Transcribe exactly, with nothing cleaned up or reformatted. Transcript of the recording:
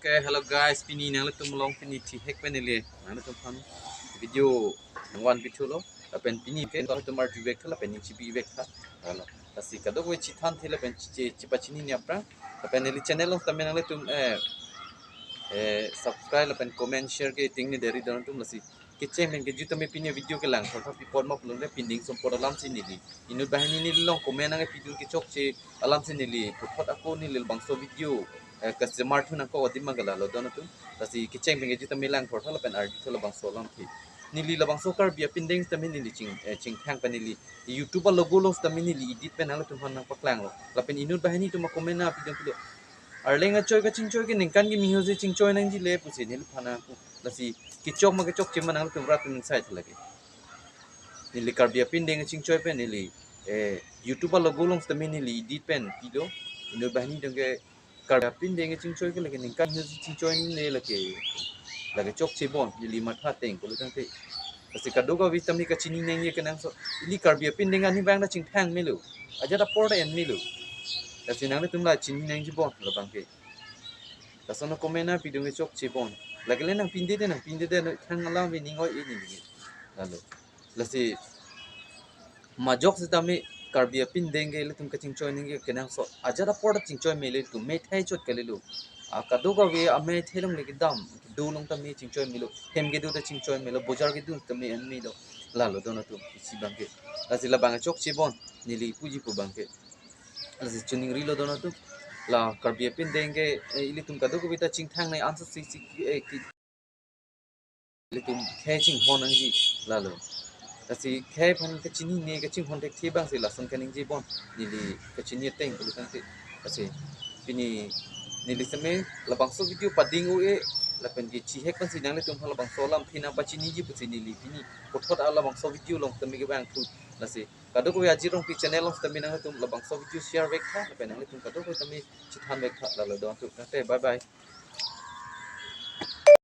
Okay, hello guys, pini nanglitum along pini thihek pen neli nanglitum aphan video nangvan pithulo. Lapen pini ke nanglitum arjuvek tha lapen ning chibivek tha. Hello. Lasi kadokave chithan thi lapen chi, chi, chipachinine aphrang. Lapen neli channel along tame nanglitum eh eh subscribe lapen comment share ke ting ni deri don atum lasi. Kecheng pen kejut tame pini video kelang thotha pipon ma pulote pindeng sumpot alamsi neli inut banghini neli along comment nangpidun kechokche alamsi neli puthot ako neli labangso video eh, customer thu nangkok adim ma ke lalo don atum. Lasi kecheng pen kejut tame lang thotha lapen arjutha labangso alam thi. Neli labangso Karbi apindeng tame neli ching eh, chingthang pen neli YouTube a logo along tame neli edit pen nanglitum aphan nangpaklanglo. Lapen inut banghini atum a comment nangpidun pilo. Arleng achoi kachingchoi ke ningkan kimi ahut si chingchoi nangjile pusi neliphan nangpu. Lasi kechok ma kechokche ma nanglitum rat pen sai tha lake. Neli Karbi apindeng chingchoi pen neli eh YouTube a logo along tame neli edit pen pilo. Inut banghini atum ke Karbi apindeng chingchoi ke lake ningkan kimi ahut si chingchoi nangne lake. Lake chokche bon neli matha ateng pulo tangte. Lasi kadokave tame kachini nangji kenangsot. Ili Karbi apindeng arni abang ta chingthang melo. Ajat apor ta en melo. Lasi nanglitum la chini nangji bon labang ke. Lason a comment nangpidun kechokche bon. Lake le nangpindedet nangpindedet thang alam ve ning oi e neli. Lalo. Lasi majok sitame Karbi apindeng ke ilitum kachingchoi nangji kenangsot. Ajat apor ta chingchoi melo ilitum methai chot kalilo. A kadokave amethai along le kedam kedo along tame chingchoi melo. Hem kedo ta chingchoi melo. Bojar kedo tame en melo. Lalo don atum isi abang ke. Lasi labang chokche bon neli puji pu abang ke. Lasi chuning rilo don atum. La Karbi apindeng ke eh, ilitum kadokave ta chingthang nai answer si si eh, ki, ilitum khei chinghon nangji lalo. Lasi khei aphan kachinine kachinghon thekthe abang si lason kaningje bon neli kachini ateng pulo tangte. Lasi pini neli tame labangso video pading o e lapen ke chihek pen si nanglitum aphan labangso alam phi nangpachiniji pusi neli pini puthot a labangso video along tame kevang thu. Lasi kadokave Ajit Rongpi channel along tame nanglitum labangso video share vek tha lapen nanglitum kadokave tame chithan vek tha lalo don atum. Tangte bye bye.